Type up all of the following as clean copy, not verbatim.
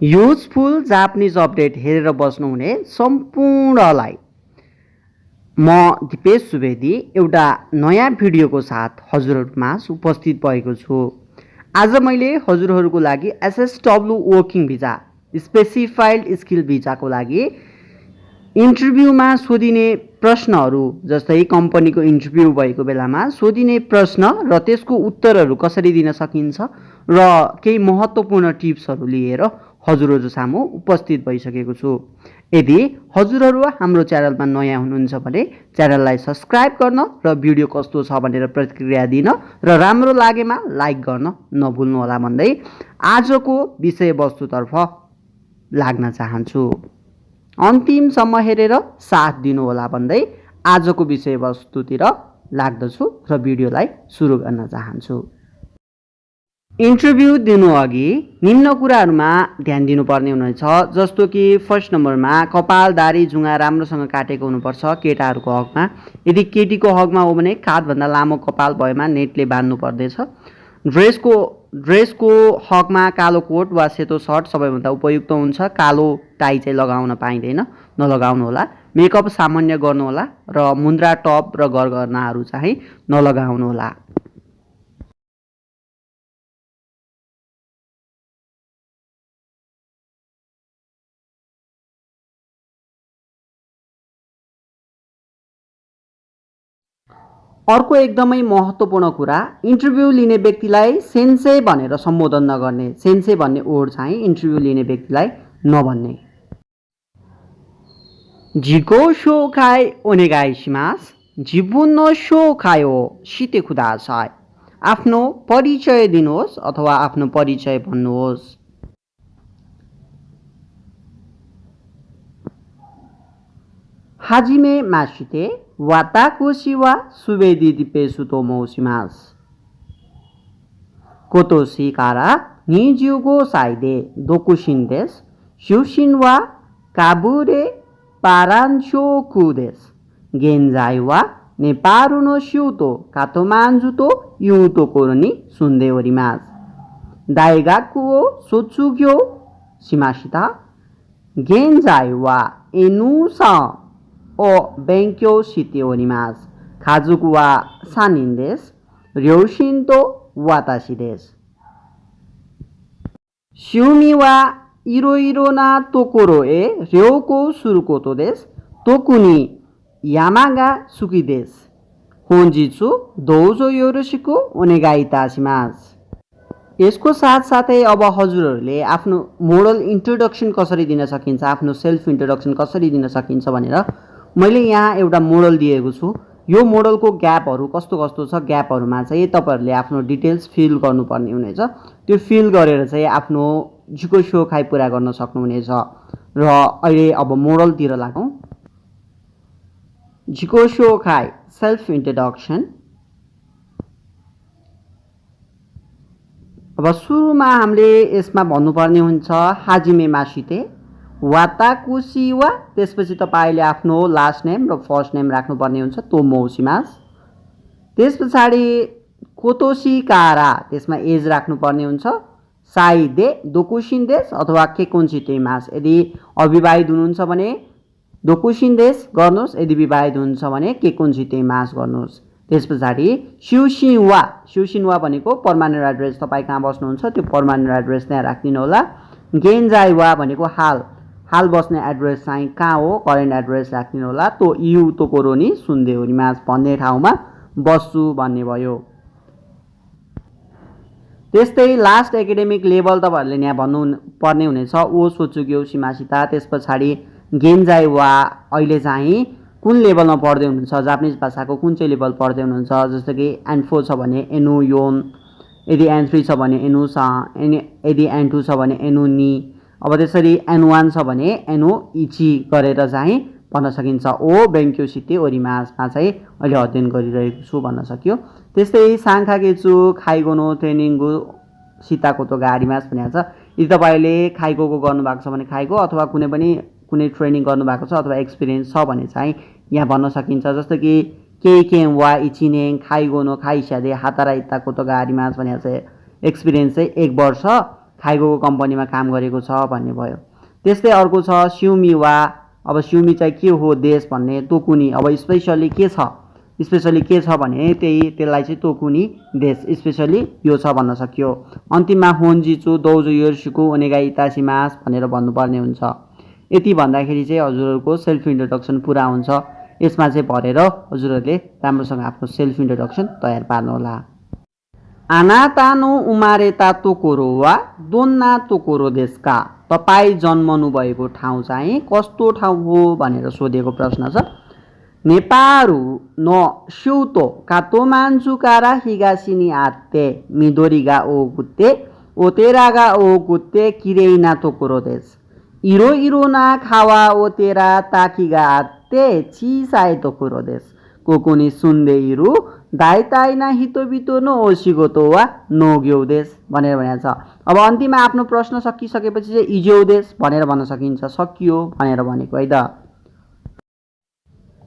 Useful Japanese update हेरेर बस्नुहुने सम्पूर्णलाई म दिपेश सुवेदी एउटा नयाँ भिडियोको साथ हजुरहरूमा उपस्थित भएको छु। आज मैले हजुरहरूको लागि एसएसडब्ल्यू वर्किङ भिजा स्पेसिफाइड स्किल भिजाको लागि इन्टरभ्यूमा सोधिने प्रश्नहरू, जस्तै कम्पनीको इन्टरभ्यू भएको बेलामा सोधिने प्रश्न र त्यसको उत्तरहरू कसरी दिन सकिन्छ र केही महत्त्वपूर्ण टिप्सहरू लिएर हजुरहरू सामु उपस्थित भइसकेको छु। यदि हजुरहरू हाम्रो च्यानलमा नयाँ हुनुहुन्छ भने च्यानललाई सब्स्क्राइब गर्न र भिडियो कस्तो छ भनेर प्रतिक्रिया दिन र राम्रो लागेमा लाइक गर्न नभुल्नुहोला भन्दै आजको विषयवस्तुतर्फ लाग्न चाहन्छु। अन्तिमसम्म हेरेर साथ दिनुहोला भन्दै आजको विषयवस्तुतिर लाग्दछु र भिडियोलाई सुरु गर्न चाहन्छु। इन्टरभ्यू दिनु अघि निम्न कुराहरूमा ध्यान दिनुपर्ने हुनेछ, जस्तो कि फर्स्ट नम्बरमा कपाल दारी जुङ्गा राम्रोसँग काटेको हुनुपर्छ केटाहरूको हकमा। यदि केटीको हकमा हो भने काँधभन्दा लामो कपाल भएमा नेटले बाँध्नु पर्दछ। ड्रेसको हकमा कालो कोट वा सेतो सर्ट सबैभन्दा उपयुक्त हुन्छ। कालो टाई चाहिँ लगाउन पाइँदैन, नलगाउनु होला। मेकअप सामान्य गर्नुहोला र मुन्द्रा टप र गरगहनाहरू चाहिँ नलगाउनु होला। अर्को एकदमै महत्त्वपूर्ण कुरा, इन्टरभ्यू लिने व्यक्तिलाई सेन्से भनेर सम्बोधन नगर्ने। सेन्से भन्ने वर्ड चाहिँ इन्टरभ्यू लिने व्यक्तिलाई नभन्ने। जिगो शोखाइ ओनेगाइशिमास, जिबुन नो शोखायो शिते खुदासाई। आफ्नो परिचय दिनुहोस् अथवा आफ्नो परिचय भन्नुहोस्। हाजिमे मासिते वाताकुशी वा सुवेदी दिपेसु तोमोशिमास। कोतोशी कारा निजुगो साइदे दोकुशिन देस शुशिन वा काबुरे पारान्शोकु देस। गेन्जाई वा नेपारू नो शिउतो कातोमान्जुतो युतो कोरोनी सुन्दे ओरिमास। दाइगाकु ओ सोत्सुग्यो शिमाशिता। गेन्जाई वा एनुसा ओ बेंक्यो शिते ओरिमास। खाजुकु वा सानिन देस र्योशिन्तो वाताशी देस। शिउमी वा इरोइरो ना तोकोरो ए र्योको सुरुकोतो देस। तोकुनी यामागा सुकी देस। होन्जित्सु दोजो योरोशिको ओनेगाइताशिमास। यसको साथसाथै अब हजुरहरूले आफ्नो मोडल इन्ट्रोडक्सन कसरी दिन सकिन्छ, आफ्नो सेल्फ इन्ट्रोडक्सन कसरी दिन सकिन्छ भनेर मैले यहाँ एउटा मोडल दिएको छु। यो मोडलको ग्यापहरू कस्तो कस्तो छ, ग्यापहरूमा चाहिँ तपाईँहरूले आफ्नो डिटेल्स फिल गर्नुपर्ने हुनेछ। त्यो फिल गरेर चाहिँ आफ्नो जिको शोखाइ पुरा गर्न सक्नुहुनेछ। र अहिले अब मोडलतिर लागौँ। जिको शोखाइ सेल्फ इन्ट्रोडक्सन। अब सुरुमा हामीले यसमा भन्नुपर्ने हुन्छ हाजिमे मासिते वाताकुशी वा, त्यसपछि तपाईँले आफ्नो लास्ट नेम र फर्स्ट नेम राख्नुपर्ने हुन्छ तोमोशिमास। त्यस पछाडि कोतोशी कारा, त्यसमा एज राख्नुपर्ने हुन्छ। साइदे दोकुशिन देश अथवा केकोन्सितेमास। यदि अविवाहित हुनुहुन्छ भने दोकुशिन देश गर्नुहोस्, यदि विवाहित हुनुहुन्छ भने केकोन्सितेमास गर्नुहोस्। त्यस पछाडि शिवशिनवा भनेको पर्मानेन्ट एड्रेस, तपाईँ कहाँ बस्नुहुन्छ त्यो पर्मानेन्ट एड्रेस त्यहाँ राखिदिनु होला। गेन्जाइवा भनेको हाल बस्ने एड्रेस चाहिँ कहाँ हो, करेन्ट एड्रेस राखिदिनु होला। तो यु तोकोरोनी सुन्दे ओरिमास भन्ने ठाउँमा बस्छु भन्ने भयो। त्यस्तै लास्ट एकाडेमिक लेभल तपाईँहरूले यहाँ भन्नुपर्ने हुनेछ ओ सोचुग्यो शिमासिता। त्यस पछाडि गेन्जाइवा अहिले चाहिँ कुन लेभलमा पढ्दै हुनुहुन्छ, जापानिज भाषाको कुन चाहिँ लेभल पढ्दै हुनुहुन्छ, जस्तो कि N4 छ भने एनु योन, यदि N3 छ भने एनु सा, यदि N2 छ भने एनु नि। अब त्यसरी N1 छ भने एनु इची गरेर चाहिँ भन्न सकिन्छ ओ बेंक्यो शिते ओरिमासमा चाहिँ अहिले अध्ययन गरिरहेको छु भन्न सकियो। त्यस्तै साङ्खागेचु खाइगोनो ट्रेनिङगु सीताकोतो गाडीमास भनेको छ। यदि तपाईँले खाइगोको गर्नुभएको छ भने खाइगो, अथवा कुनै ट्रेनिङ गर्नुभएको छ अथवा एक्सपिरियन्स छ भने चाहिँ यहाँ भन्न सकिन्छ। जस्तो कि केकेम वा इचिनेङ खाइगोनो खाइस्यादे हातारा इत्ताकोतो गाडीमास भनेको चाहिँ एक्सपिरियन्स चाहिँ 1 वर्ष खाइगोको कम्पनीमा काम गरेको छ भन्ने भयो। त्यस्तै अर्को छ स्युमी वा। अब स्युमी चाहिँ के हो देश भन्ने तोकुनी। अब स्पेसली के छ भने त्यसलाई चाहिँ तोकुनी देश स्पेसली यो छ भन्न सकियो। अन्तिममा होन्जिचु दोउजो योर्सिकु ओनेगा इतासिमास भनेर भन्नुपर्ने हुन्छ। यति भन्दाखेरि चाहिँ हजुरहरूको सेल्फ इन्ट्रोडक्सन पुरा हुन्छ। यसमा चाहिँ भरेर हजुरहरूले राम्रोसँग आफ्नो सेल्फ इन्ट्रोडक्सन तयार पार्नुहोला। आनातानो उमारेता तोकोरो वा दोन्ना तोकोरो देशका। तपाईँ जन्मनु भएको ठाउँ चाहिँ कस्तो ठाउँ हो भनेर सोधेको प्रश्न छ। नेपारू न स्युतो कातोमान्जुकारा हिगासिनी आत्ते मिदोरीगा ओ गुत्ते ओतेरागा ओ गुत्ते किरेइना तोकोरो देश इरो इरोना खावा ओतेरा ताकिगा आत्ते चिसाए तोकोरो देश कोकुनी सुन्दै इरु दाइताइना हितोबितो नो ओसिगोतो वा नोग्यो देश भनेर भनेको छ। अब अन्तिममा आफ्नो प्रश्न सकिसकेपछि चाहिँ इज्यो देश भनेर भन्न सकिन्छ। सकियो भनेर भनेको है त।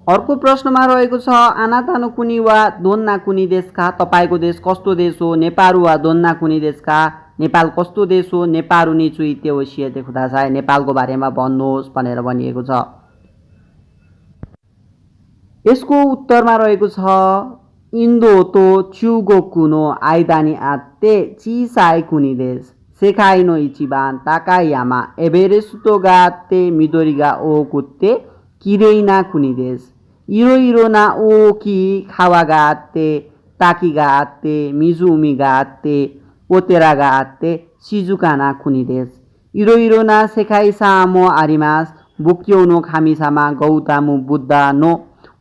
अर्को प्रश्नमा रहेको छ आनातानो कुनी वा दोन्ना कुनी देशका। तपाईँको देश कस्तो देश हो। नेपारू वा दोन्ना कुनी देशका। नेपाल कस्तो देश हो। नेपारू निचु इत्ते ओसिएते खुदासाय नेपालको बारेमा भन्नुहोस् भनेर भनिएको छ। यसको उत्तरमा रहेको छ इन्दोतो च्युगोकुनो आइदानी आत्ते चिसाई कुनी देश सेखाइनो इचिबान ताकायामा एबेरेसुतोगा आत्ते मिदोरीगा ओ कुत्ते किरेइना कुनी देश इरो इरोना ओ कि खावागा आत्ते ताकिगा आत्ते मिजुउमिगा आत्ते ओतेरागा आत्ते शिजुकाना कुनी देश इरो इरोना सेखाई सामो आरिमास बुक्योनो खामिसामा गौतामु बुद्धा नो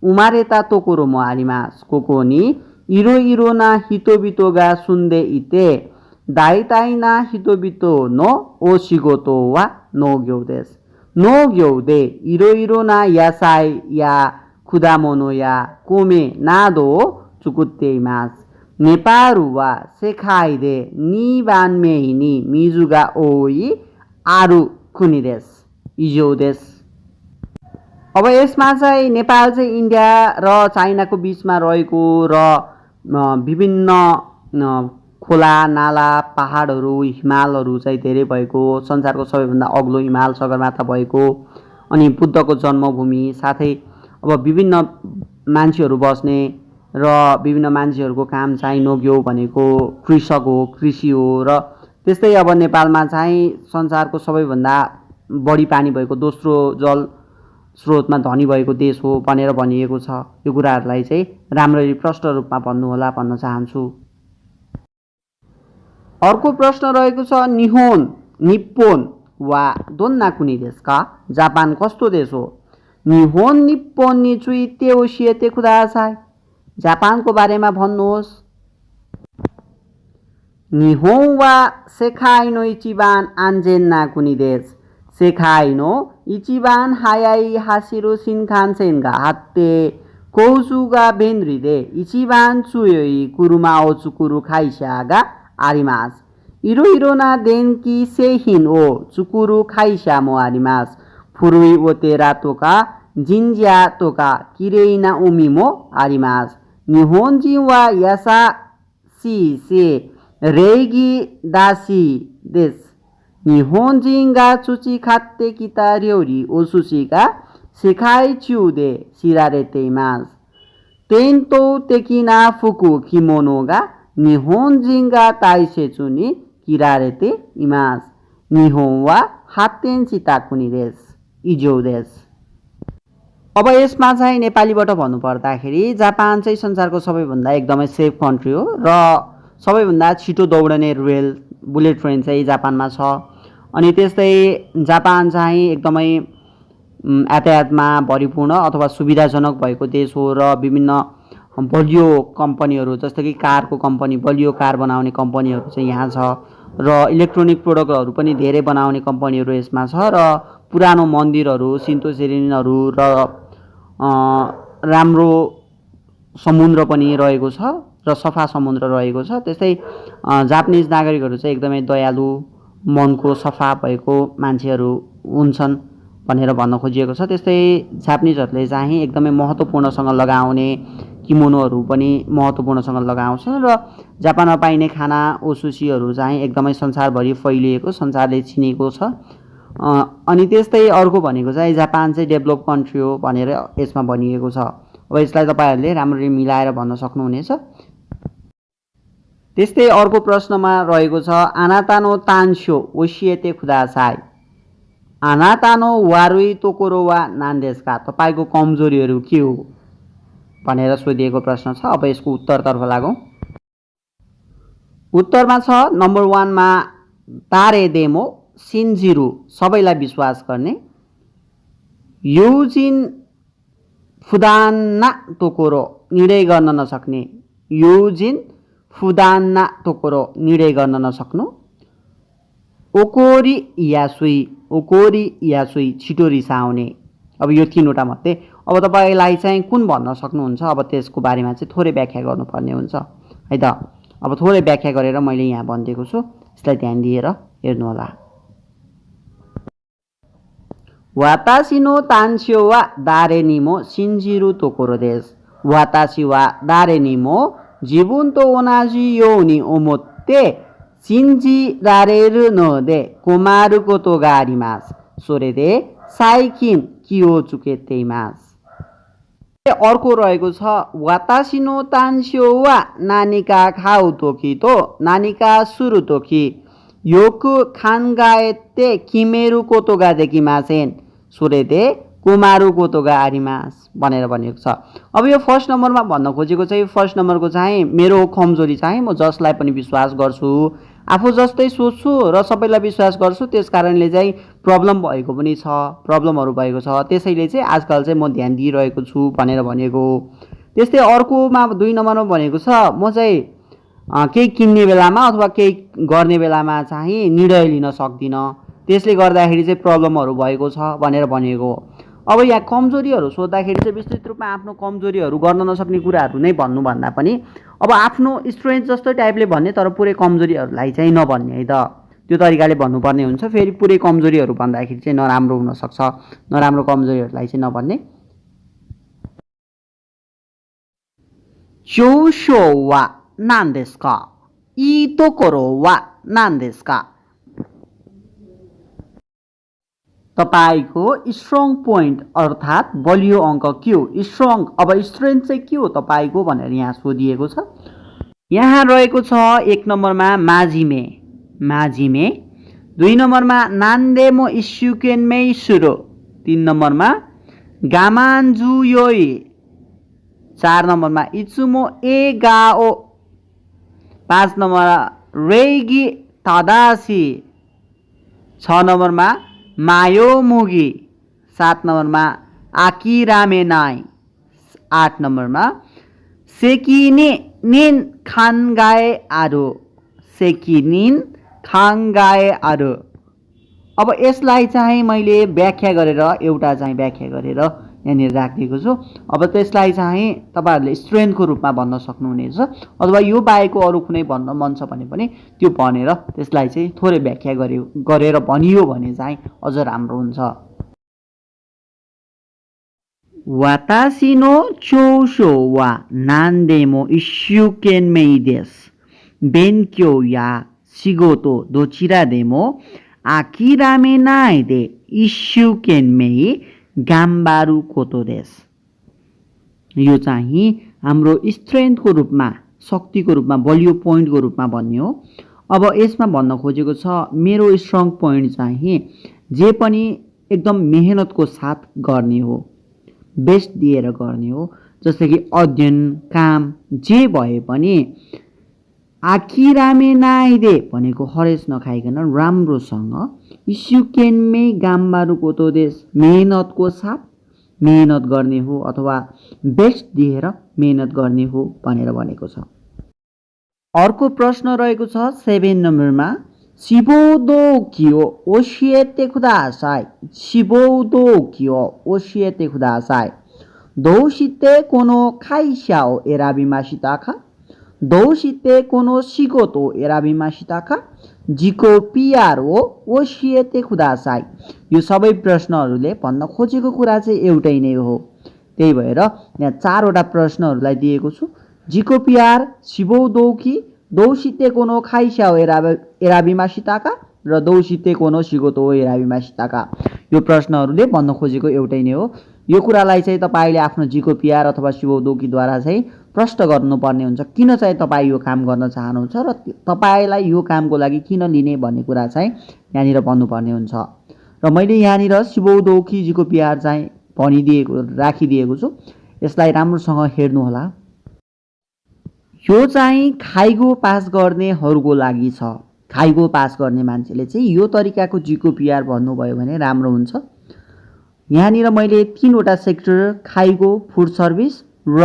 उमारेता तोकोरो मो आरिमास कोकोनी इरो इरोना हितोबितोगा सुन्दे इते दाइताइना हितोबितो नो ओशिगोतो वा नोग्यो देश नोग्यो दे इरो इरोना यासाई या खुदामोनो या कोमे नादो चुकुत्ते मास नेपारू वा सेखाई दे निबान मेहिनी मिजुगा ओई आरु कुनी देश इजो देश। अब यसमा चाहिँ नेपाल चाहिँ इन्डिया र चाइनाको बिचमा रहेको र विभिन्न खोला नाला पहाडहरू हिमालहरू चाहिँ धेरै भएको संसारको सबैभन्दा अग्लो हिमाल सगरमाथा भएको अनि बुद्धको जन्मभूमि साथै अब विभिन्न मान्छेहरू बस्ने र विभिन्न मान्छेहरूको काम चाहिँ नोग्यो भनेको कृषक हो कृषि हो र त्यस्तै अब नेपालमा चाहिँ संसारको सबैभन्दा बढी पानी भएको दोस्रो जल स्रोतमा धनी भएको देश हो भनेर भनिएको छ। यो कुराहरूलाई चाहिँ राम्ररी प्रष्ट रूपमा भन्नुहोला भन्न चाहन्छु। अर्को प्रश्न रहेको छ निहोन निप्पोन वा दोन्ना कुनी देशका। जापान कस्तो देश हो। निहोन निप्पोन निचुई तेओसिएते खुदासाई जापानको बारेमा भन्नुहोस्। निहोन वा सेखाइनो इचिबान आन्जेन्ना कुनी देश सेखाइनो इचिबान हायाई हासिरो शिनखानसेनगा हात्ते कोउजुगा बेनरिदे इचिबान चुयोई कुरुमाओ चुकुरु खाइशागा आरिमास इरो इरोना देनकी सेहिन ओ चुकुरु खाइशामो आरिमास फुरुई ओतेरा तोका जिन्ज्या तोका किरेइना उमिमो आरिमास निहोन्जी वा यासा सी से रेगी दासी देश निहोन्जिंगा चुची खात्ते किता र्योरी ओसुशिगा सेखाई च्युदे सिरारेते मास तेन्तो तेकिना फुकु किमोनोगा निहोन्जिंगा ताइसेचुनी किरारेते इमास निहोन वा हात्तेन चिताकुनी देश इजो देश। अब यसमा चाहिँ नेपालीबाट भन्नुपर्दाखेरि जापान चाहिँ संसारको सबैभन्दा एकदमै सेफ कन्ट्री हो र सबैभन्दा छिटो दौडने रेल बुलेट ट्रेन चाहिँ जापानमा छ। अनि त्यस्तै जापान चाहिँ एकदमै यातायातमा भरिपूर्ण अथवा सुविधाजनक भएको देश हो र विभिन्न बलियो कम्पनीहरू जस्तो कि कारको कम्पनी बलियो कार बनाउने कम्पनीहरू चाहिँ यहाँ छ र इलेक्ट्रोनिक प्रोडक्टहरू पनि धेरै बनाउने कम्पनीहरू यसमा छ र पुरानो मन्दिरहरू सिन्तो सेरिनहरू र राम्रो समुद्र पनि रहेको छ र सफा समुद्र रहेको छ। त्यस्तै जापानिज नागरिकहरू चाहिँ एकदमै दयालु मनको सफा भएको मान्छेहरू हुन्छन् भनेर भन्न खोजिएको छ। त्यस्तै जापानिजहरूले चाहिँ एकदमै महत्त्वपूर्णसँग लगाउने किमोनोहरू पनि महत्त्वपूर्णसँग लगाउँछन् र जापानमा पाइने खाना ओसुसीहरू चाहिँ एकदमै संसारभरि फैलिएको, संसारले चिनेको छ। अनि त्यस्तै अर्को भनेको चाहिँ जापान चाहिँ डेभलप कन्ट्री हो भनेर यसमा भनिएको छ। अब यसलाई तपाईँहरूले राम्ररी मिलाएर भन्न सक्नुहुनेछ। त्यस्तै अर्को प्रश्नमा रहेको छ आनातानो तान्स्यो ओसिएते खुदासाई, आनातानो वारुई तोकोरो वा नान्देस्का, तपाईँको कमजोरीहरू के हो भनेर सोधिएको प्रश्न छ। अब यसको उत्तरतर्फ लागौँ। उत्तरमा छ नम्बर 1 मा तारे डेमो सिन्जिरु, सबैलाई विश्वास गर्ने, युजिन फुदान्ना तोकोरो, निर्णय गर्न नसक्ने, युजिन फुदान्ना तोकोरो, निर्णय गर्न नसक्नु, ओकोरी यासुई, ओकोरी यासुई, छिटो रिसाउने। अब यो तीनवटा मध्ये अब तपाईँलाई चाहिँ कुन भन्न सक्नुहुन्छ, अब त्यसको बारेमा चाहिँ थोरै व्याख्या गर्नुपर्ने हुन्छ है त। अब थोरै व्याख्या गरेर मैले यहाँ भनिदिएको छु, यसलाई ध्यान दिएर हेर्नुहोला। वातासी नो तान्स्यो वा दारे निमो सिन्जिरु तोकोरो देस, वातासी वा दारे निमो जिबुन तो ओनाजी योनी ओमोत्ते सिन्जिरारेरु नो दे कोमारु कोतो गारिमास, सोरेदे साइकिन कियो चुकेतेइमास। अर्को रहेको छ वातासी नो तान्स्यो वा नानिका खाउ तोकी तो नानिका सुरु तोकी योकु खानगाएते किमेरु कोतोगा देखिमासेन, सोरेदे कुमारु कोतोगा आरिमास भनेर भनिएको छ। अब यो फर्स्ट नम्बरमा भन्न खोजेको चाहिँ फर्स्ट नम्बरको चाहिँ मेरो कमजोरी चाहिँ म जसलाई पनि विश्वास गर्छु, आफू जस्तै सोच्छु र सबैलाई विश्वास गर्छु, त्यस कारणले चाहिँ प्रब्लम भएको पनि छ, प्रब्लमहरू भएको छ, त्यसैले चाहिँ आजकल चाहिँ म ध्यान दिइरहेको छु भनेर भनेको। त्यस्तै अर्कोमा 2 नम्बरमा भनेको छ म चाहिँ केही किन्ने बेलामा अथवा केही गर्ने बेलामा चाहिँ निर्णय लिन सक्दिनँ, त्यसले गर्दाखेरि चाहिँ प्रब्लमहरू भएको छ भनेर भनेको। अब यहाँ कमजोरीहरू सोद्धाखेरि चाहिँ विस्तृत रूपमा आफ्नो कमजोरीहरू गर्न नसक्ने कुराहरू नै भन्नुभन्दा पनि अब आफ्नो स्ट्रेन्थ जस्तो टाइपले भन्ने, तर पुरै कमजोरीहरूलाई चाहिँ नभन्ने है त, त्यो तरिकाले भन्नुपर्ने हुन्छ। फेरि पुरै कमजोरीहरू भन्दाखेरि चाहिँ नराम्रो हुनसक्छ, नराम्रो कमजोरीहरूलाई चाहिँ नभन्ने। चौशो वा नान्देस्का, इ तोकोरो वा नान्देस्का, तपाईको स्ट्रङ पोइन्ट अर्थात् बलियो अङ्क के हो, स्ट्रङ अब स्ट्रेन्थ चाहिँ के हो तपाईको भनेर यहाँ सोधिएको छ। यहाँ रहेको छ 1 नम्बरमा माजिमे, माजिमे, 2 नम्बरमा नान्देमो इस्युकेनमे सुरो, 3 नम्बरमा गामान्जुयोई, 4 नम्बरमा इचुमो ए गाओ, 5 नम्बरमा रेगी तादासी, 6 नम्बरमा मायो मुगी, 7 नम्बरमा आकिरामेनाई, 8 नम्बरमा सेकिने निन खानगाए आरो, सेकिनिन खानगाए आरो। अब यसलाई चाहिँ मैले व्याख्या गरेर एउटा चाहिँ व्याख्या गरेर यहाँनिर राखिदिएको छु। अब त्यसलाई चाहिँ तपाईहरूले स्ट्रेन्थको रूपमा भन्न सक्नुहुनेछ, अथवा यो बाहेकको अरू कुनै भन्न मन छ भने पनि त्यो भनेर त्यसलाई चाहिँ थोरै व्याख्या गरेर भनियो भने चाहिँ अझ राम्रो हुन्छ। वातासी नो चौशो वा नान्देमो इस्युकेनमेई देस, बेन्क्यो या शिगोतो दोचिरा देमो आकिरामेनाई दे इस्युकेनमेई गाम्बारु कोतो देस। यो चाहिँ हाम्रो स्ट्रेन्थको रूपमा, शक्तिको रूपमा, बलियो पोइन्टको रूपमा भन्ने हो। अब यसमा भन्न खोजेको छ मेरो स्ट्रङ पोइन्ट चाहिँ जे पनि एकदम मेहनतको साथ गर्ने हो, बेस्ट दिएर गर्ने हो, जस्तै कि अध्ययन, काम जे भए पनि आकिरामेनाइदे भनेको हरेस नखाइकन राम्रोसँग, इस्युकेनमे गाम्बारु कोतो देश मेहनतको साथ मेहनत गर्ने हो अथवा बेस्ट दिएर मेहनत गर्ने हो भनेर भनेको छ। अर्को प्रश्न रहेको छ 7 नम्बरमा शिबोदो कियो ओसिएते खुदासाई, शिबोदो कियो ओसिएते खुदासाई, दोशिते कोनो खाइशाओ एराबिमा शिताखा, दोशिते कोनो शिगोतो एराबिमा शिताखा, जिको पिआर हो ओ सिएते खुदासाई। यो सबै प्रश्नहरूले भन्न खोजेको कुरा चाहिँ एउटै नै हो। त्यही भएर यहाँ 4वटा प्रश्नहरूलाई दिएको छु। जिको पिआर सिबौ दौकी दौसिते कोनो खाइस्याओ एराबिमा सिताका र दौसिते कोनो सिगोतो एराबिमा सिताका। यो प्रश्नहरूले भन्न खोजेको एउटै नै हो। यो कुरालाई चाहिँ तपाईँले आफ्नो जिको पिआर अथवा सिबौ दौकीद्वारा चाहिँ प्रश्न गर्नुपर्ने हुन्छ, किन चाहिँ तपाईँ यो काम गर्न चाहनुहुन्छ र तपाईँलाई यो कामको लागि किन लिने भन्ने कुरा चाहिँ यहाँनिर भन्नुपर्ने हुन्छ। र मैले यहाँनिर सिबौ दौकी जिको पिआर चाहिँ राखिदिएको छु। यसलाई राम्रोसँग हेर्नुहोला। यो चाहिँ खाइगो पास गर्नेहरूको लागि छ। खाइगो पास गर्ने मान्छेले चाहिँ यो तरिकाको जिको पिआर भन्नुभयो भने राम्रो हुन्छ। यहाँनिर मैले 3वटा सेक्टर खाइगो, फुड सर्भिस र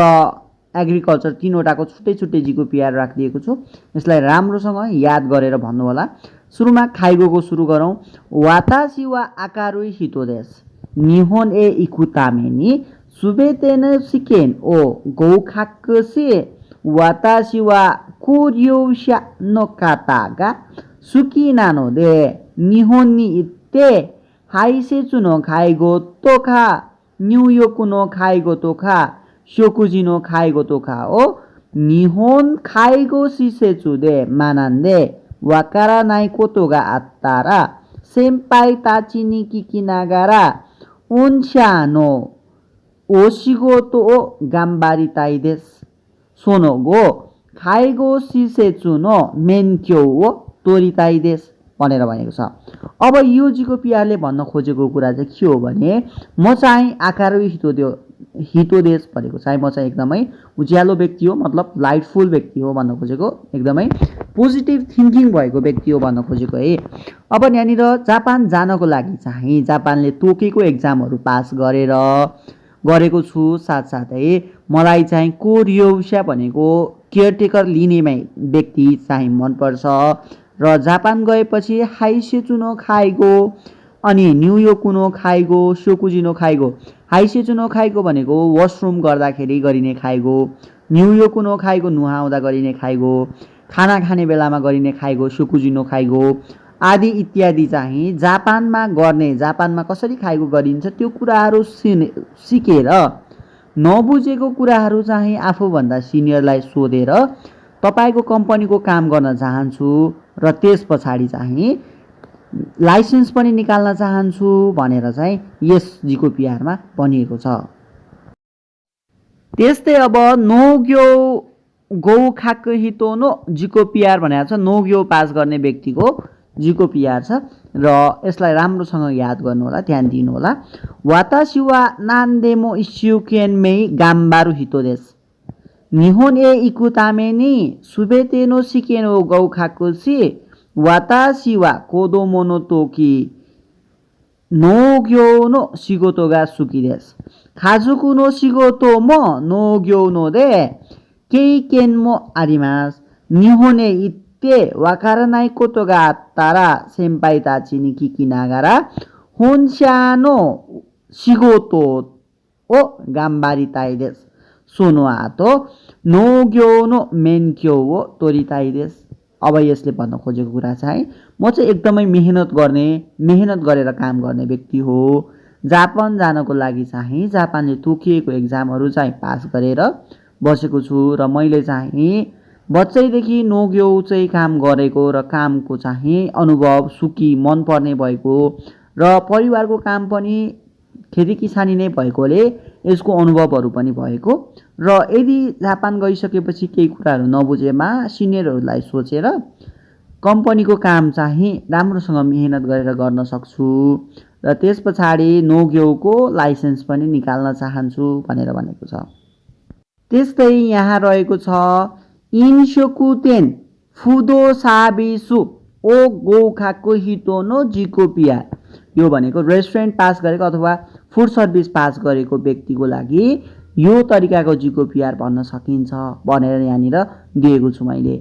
एग्रिकल्चर 3वटाको छुट्टै छुट्टै जिको पिआर राखिदिएको छु। यसलाई राम्रोसँग याद गरेर भन्नु होला। सुरुमा खाइगोको सुरु गरौँ। वातासी वा आकारु हितो देश निहोन ए इकुतामे नि सुबेतेन सिकेन ओ गौखाक्से वातासी वा कुर्योशा नो कातागा सुकी नानो दे निहोन नि इत्ते हाइसे चुनो खाइगो तोखा न्यूयोर्क नो खाइगो तोखा शोकुजिनो खाइगो तोखा ओ निहोन खाइगो शिसेचु दे मानान्दे वाकारा नाइ कोतोगा आत्तारा सेम्पाई ताचिनी किकिनागारा ओन्शानो ओशिगोतो ओ गाम्बारिताई देस सोनोगो खाइगो शिसेचु नो मेन्क्यो ओ तोरिताई देस भनेर भनेको छ। अब यो जिको पिआरले भन्न खोजेको कुरा चाहिँ के हो भने म चाहिँ आकारु हितो देश भनेको चाहिँ म चाहिँ एकदमै उज्यालो व्यक्ति हो, मतलब लाइटफुल व्यक्ति हो भन्न खोजेको, एकदमै पोजिटिभ थिङ्किङ भएको व्यक्ति हो भन्न खोजेको है। अब यहाँनिर जापान जानको लागि चाहिँ जापानले तोकेको एक्जामहरू पास गरेको छु। साथसाथै मलाई चाहिँ कोरियोशा भनेको केयरटेकर लिने व्यक्ति चाहिँ मनपर्छ र जापान गएपछि हाइसेचुनो खाइगो अनि न्युयोर्कुनो खाइगो शोकुजिनो खाइगो। हाइसेचुनो खाइगो भनेको वासरुम गर्दाखेरि गरिने खाइगो, न्युयोर्कुनो खाइगो नुहाउँदा गरिने खाइगो, खाना खाने बेलामा गरिने खाइगो शोकुजिनो खाइगो आदि इत्यादि चाहिँ जापानमा कसरी खाइगो गरिन्छ त्यो कुराहरू सिकेर नबुझेको कुराहरू चाहिँ आफूभन्दा सिनियरलाई सोधेर तपाईँको कम्पनीको काम गर्न चाहन्छु र त्यस पछाडि चाहिँ लाइसेन्स पनि निकाल्न चाहन्छु भनेर चाहिँ यस जिको पिआरमा भनिएको छ। त्यस्तै अब नोग्यो गौ खाक हितोनो जिको पिआर भनेको छ। नोग्यो पास गर्ने व्यक्तिको जिको पिआर छ र यसलाई राम्रोसँग याद गर्नु होला, ध्यान दिनु होला। वातासी वा नान्देमो इस्युकेनमेई गाम्बारु हितो देश निहोन ए इकुतामे नि सुबेतेनो सिकेनो गौ खाकुसी वातासी वा कोदोमोनो तोकी नोग्यो नो शिगोतोगा सुकी देश खाजुकु नो शिगोतो मो नोग्यो नो दे केइकेन मो आरिमास निहोन ए इत्ते वाकारानाइ कोतोगा तारा सेम्पाई ताचिनी किकिनागारा होन्शानो शिगोतो ओ गाम्बारिताई देश सोनो आतो नोग्यो नो मेन्क्यो वो तोरिताई देश। अब यसले भन्न खोजेको कुरा चाहिँ म चाहिँ एकदमै मेहनत गरेर काम गर्ने व्यक्ति हो। जापान जानको लागि चाहिँ जापानले तोकिएको एक्जामहरू चाहिँ पास गरेर बसेको छु र मैले चाहिँ बच्चैदेखि नोग्यो चाहिँ काम गरेको र कामको चाहिँ अनुभव सुकी मनपर्ने भएको र परिवारको काम पनि खेती किसानी नै भएकोले यसको अनुभवहरू पनि भएको र यदि जापान गइसकेपछि केही कुराहरू नबुझेमा सिनियरहरूलाई सोचेर कम्पनीको काम चाहिँ राम्रोसँग मेहनत गरेर गर्न सक्छु र त्यस पछाडि नोग्योको लाइसेन्स पनि निकाल्न चाहन्छु भनेर भनेको छ। त्यस्तै यहाँ रहेको छ इन्सोकुतेन फुदो साबिसु ओ गौखाको हितोनो जिको पिआर। यो भनेको रेस्टुरेन्ट पास गरेको अथवा फुड सर्भिस पास गरेको व्यक्तिको लागि यो तरिकाको जिको पिआर भन्न सकिन्छ भनेर यहाँनिर दिएको छु मैले।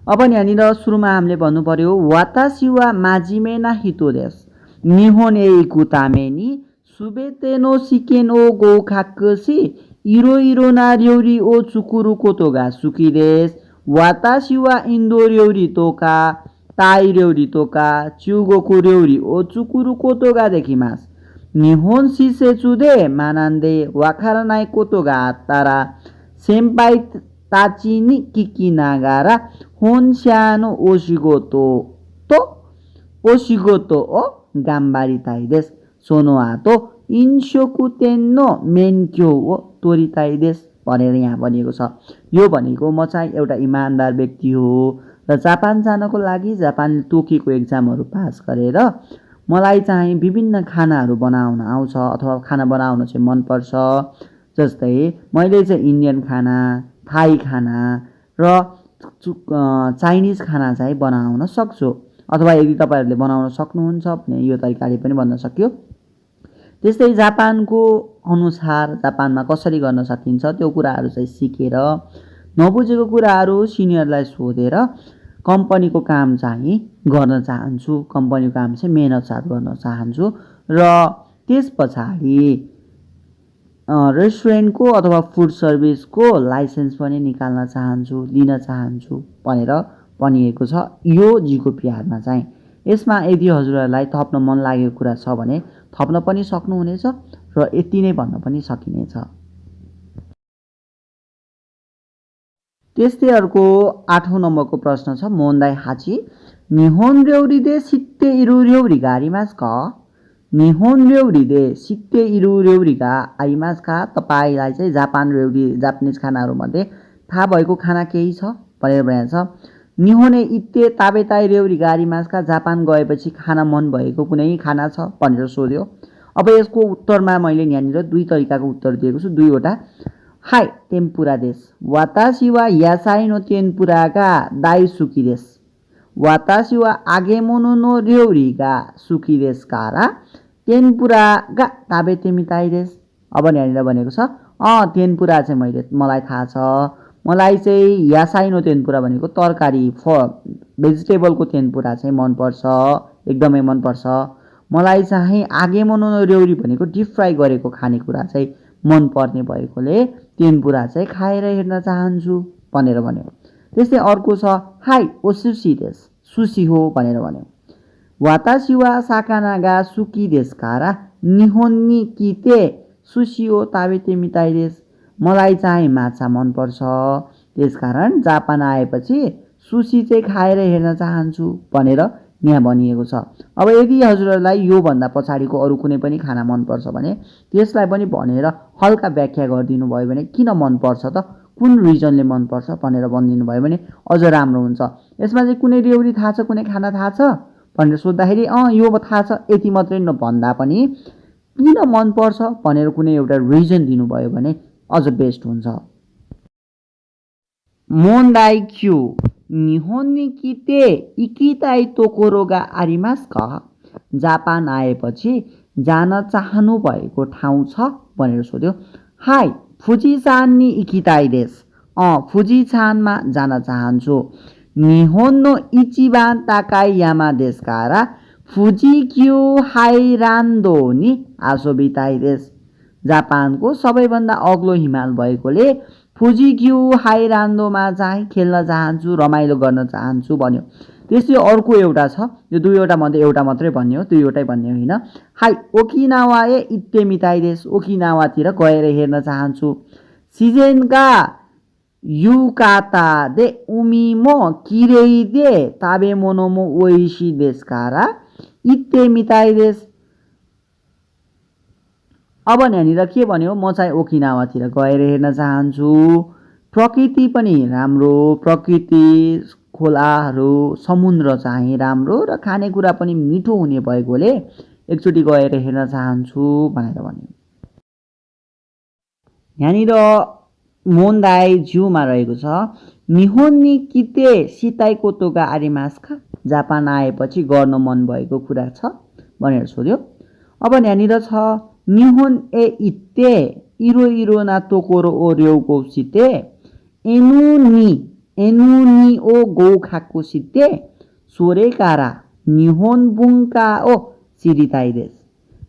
अब यहाँनिर सुरुमा हामीले भन्नु पर्यो वातासी वा माजिमेना हितो देश निहोन ए इकुतामे नि सुबेतेनो सिकेन ओ गौखाक्सी इरो इरो नार्योरी ओ चुकुरु कोतोगा सुकी देश वातासी वा इन्दो र्योरी तोका ताई रेउरी तोका च्युगोकु रेउरी ओ चुकुरु कोतोगा देখিमास निहोन शिसेचु दे मानान्दे वाखारानाई कोतोगा आत्तारा सेम्पाई ताची नि किकी नागारा होन स्यानो ओशिगोतो तो ओशिगोतो ओ गाम्बारी ताइदेस सोनो आतो इन्सोकु तेन्नो मेन्क्यो ओ तोरिताइदेस भनेर यहाँ भनिएको छ। यो भनेको म चाहिँ एउटा इमान्दार व्यक्ति हो र जापान जानको लागि जापान टोकियोको एक्जामहरू पास गरेर मलाई चाहिँ विभिन्न खानाहरू बनाउन आउँछ अथवा खाना बनाउन चाहिँ मनपर्छ। जस्तै मैले चाहिँ इन्डियन खाना, थाई खाना र चाइनिज खाना चाहिँ बनाउन सक्छु। अथवा यदि तपाईँहरूले बनाउन सक्नुहुन्छ भने यो तरिकाले पनि भन्न सक्यो। त्यस्तै जापानको अनुसार जापानमा कसरी गर्न सकिन्छ त्यो कुराहरू चाहिँ सिकेर नबुझेको कुराहरू सिनियरलाई सोधेर कम्पनीको काम चाहिँ गर्न चाहन्छु। कम्पनीको काम चाहिँ मेहनत साथ गर्न चाहन्छु र त्यस पछाडि रेस्टुरेन्टको अथवा फुड सर्भिसको लाइसेन्स पनि निकाल्न चाहन्छु, लिन चाहन्छु भनेर भनिएको छ यो जिकोपिआरमा चाहिँ। यसमा यदि हजुरहरूलाई थप्न मन लागेको कुरा छ भने थप्न पनि सक्नुहुनेछ र यति नै भन्न पनि सकिनेछ। त्यस्तै अर्को 8औं नम्बरको प्रश्न छ मोन्दाई हाची निहोन रेउरी दे सित्ते इरु रेउरी गा आरिमास का निहोन रेउरी दे सित्ते इरु रेउरी गा आरिमास का। तपाईलाई चाहिँ जापान रेउरी जापानिज खानाहरू मध्ये थाहा भएको खाना केही छ भनेर भनेको छ। निहोने इत्ते ताबेताई रेउरी गा आरिमास का जापान गएपछि खाना मन भएको कुनै खाना छ भनेर सोध्यो। अब यसको उत्तरमा मैले यहाँनिर दुई तरिकाको उत्तर दिएको छु, दुईवटा। हाई टेम्पुरा देश वातासी वा यासाई नो टेम्पुरा गा दाइसुकी देश वातासी वा आगेमोनो नो रेउरी गा सुकी देश कारा टेम्पुरा गा ताबेतेमिताई देश। अब यहाँनिर भनेको छ टेम्पुरा चाहिँ मलाई थाहा छ। मलाई चाहिँ यासाई नो टेम्पुरा भनेको तरकारी भेजिटेबलको टेम्पुरा चाहिँ मनपर्छ, एकदमै मनपर्छ। मलाई चाहिँ आगेमोनो नो रेउरी भनेको डिप फ्राई गरेको खानेकुरा चाहिँ मनपर्ने भएकोले टेम्पुरा चाहिँ खाएर हेर्न चाहन्छु भनेर भन्यो। त्यस्तै अर्को छ हाई ओ सुसी देश सुसी हो भनेर भन्यो। वातासी वा साकानागा सुकी देश कारा निहोन्नी किते सुसी हो ताबेते मिताई देश। मलाई चाहिँ माछा मनपर्छ, त्यसकारण जापान आएपछि सुसी चाहिँ खाएर हेर्न चाहन्छु भनेर यहाँ भनिएको छ। अब यदि हजुरहरूलाई योभन्दा पछाडिको अरू कुनै पनि खाना मनपर्छ भने त्यसलाई पनि भनेर हल्का व्याख्या गरिदिनु भयो भने किन मनपर्छ त, कुन रिजनले मनपर्छ भनेर भनिदिनु भयो भने अझ राम्रो हुन्छ। यसमा चाहिँ कुनै रेउरी थाहा छ, कुनै खाना थाहा छ भनेर सोद्धाखेरि यो थाहा छ यति मात्रै नभन्दा पनि किन मनपर्छ भनेर कुनै एउटा रिजन दिनुभयो भने अझ बेस्ट हुन्छ। मोन्दाई क्यू निहोन्नी किते इकिताई तोकोरो गा आरिमास का। जापान आएपछि जान चाहनु भएको ठाउँ छ भनेर सोध्यो। हाई फुजिसान नि इकिताई देश फुजिसानमा जान चाहन्छु। निहोन नो इचिबान ताकाई यामा देश कारा फुजिक्यू हाइरान्डो नि आसोबिताई देश। जापानको सबैभन्दा अग्लो हिमाल भएकोले फुजिक्यू हाइरान्डोमा चाहिँ खेल्न चाहन्छु, रमाइलो गर्न चाहन्छु भन्यो। त्यसै अर्को एउटा छ, यो दुईवटा मध्ये एउटा मात्रै भन्ने हो, दुईवटै भन्ने होइन। हाई ओकिनावा ए इत्तेमिताई देश ओकिनावातिर गएर हेर्न चाहन्छु। सिजेनका युकाता दे उमिमो किरेई दे ताबे मोनोमो ओइसी देश कारा इत्तेमिताई देश। अब यहाँनिर के भन्यो, म चाहिँ ओकिनावातिर गएर हेर्न चाहन्छु। प्रकृति पनि राम्रो, प्रकृति खोलाहरू समुद्र चाहिँ राम्रो र खानेकुरा पनि मिठो हुने भएकोले एकचोटि गएर हेर्न चाहन्छु भनेर भन्यो। यहाँनिर मोन्दाई ज्यूमा रहेको छ निहोन्नी किते सिताई कोतोगा आरिमास्का। जापान आएपछि गर्न मन भएको कुरा छ भनेर सोध्यो। अब यहाँनिर छ निहोन ए इत्ते इरो इरो ना तोकोरो ओ रेउको सिते एनुनी ओ गौ खाको सिते सोरे कारा निहोन बुङ्का ओ सिरिताई देश।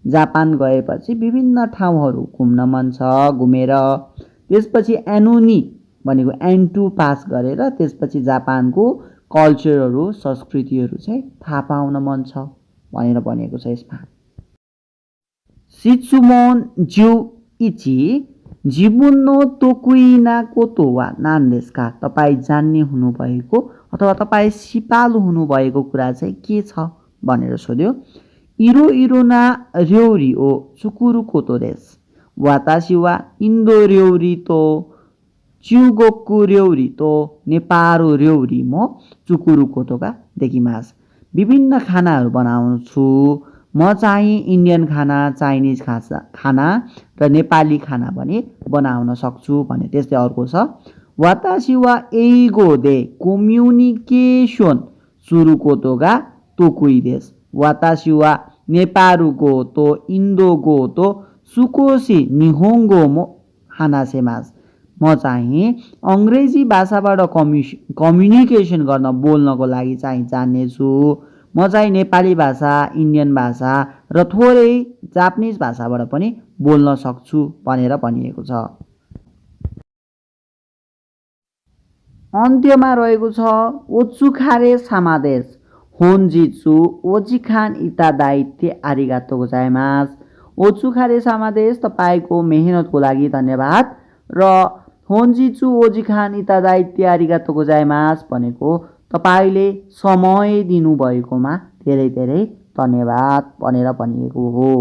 जापान गएपछि विभिन्न ठाउँहरू घुम्न मन छ, घुमेर त्यसपछि एनुनी भनेको एन्टु पास गरेर त्यसपछि जापानको कल्चरहरू संस्कृतिहरू चाहिँ थाहा पाउन मन छ भनेर भनिएको छ यसमा। शित्सुमोन ज्यू इची जिबुन नो तोकुइना कोतो वा नान्देस्का, तपाईँ जान्ने हुनुभएको अथवा तपाईँ सिपालु हुनुभएको कुरा चाहिँ के छ भनेर सोध्यो। इरो इरोना र्योरी ओ चुकुरु कोतो देश, वातासी वा इन्दो र्योरी तो च्युगोक्कु र्योरी तो नेपारो र्योरी म चुकुरु कोतोका देखिमास। विभिन्न खानाहरू बनाउँछु म चाहिँ इन्डियन खाना, चाइनिज खाना र नेपाली खाना पनि बनाउन सक्छु भने। त्यस्तै अर्को छ वातासी वा एइगो दे कोम्युनिकेसन सुरुकोतोगा तोकुई देश, वातासी वा नेपारुगो तो इन्दोगो तो सुकोसी निहोङ्गो मो हानासेमास, म चाहिँ अङ्ग्रेजी भाषाबाट कम्युनिकेसन गर्न बोल्नको लागि चाहिँ जान्नेछु। म चाहिँ नेपाली भाषा, इन्डियन भाषा र थोरै जापानिज भाषाबाट पनि बोल्न सक्छु भनेर भनिएको छ। अन्त्यमा रहेको छ ओत्सुखारे सामादेश होन्जित्सु ओजिखान इतादाइते आरिगातो गोजाइमास। ओत्सुखारे सामादेश तपाईँको मेहनतको लागि धन्यवाद र होन्जित्सु ओजिखान इतादाइते आरिगातो गोजाइमास भनेको तपाईँले समय दिनुभएकोमा धेरै धेरै धन्यवाद भनेर भनिएको हो।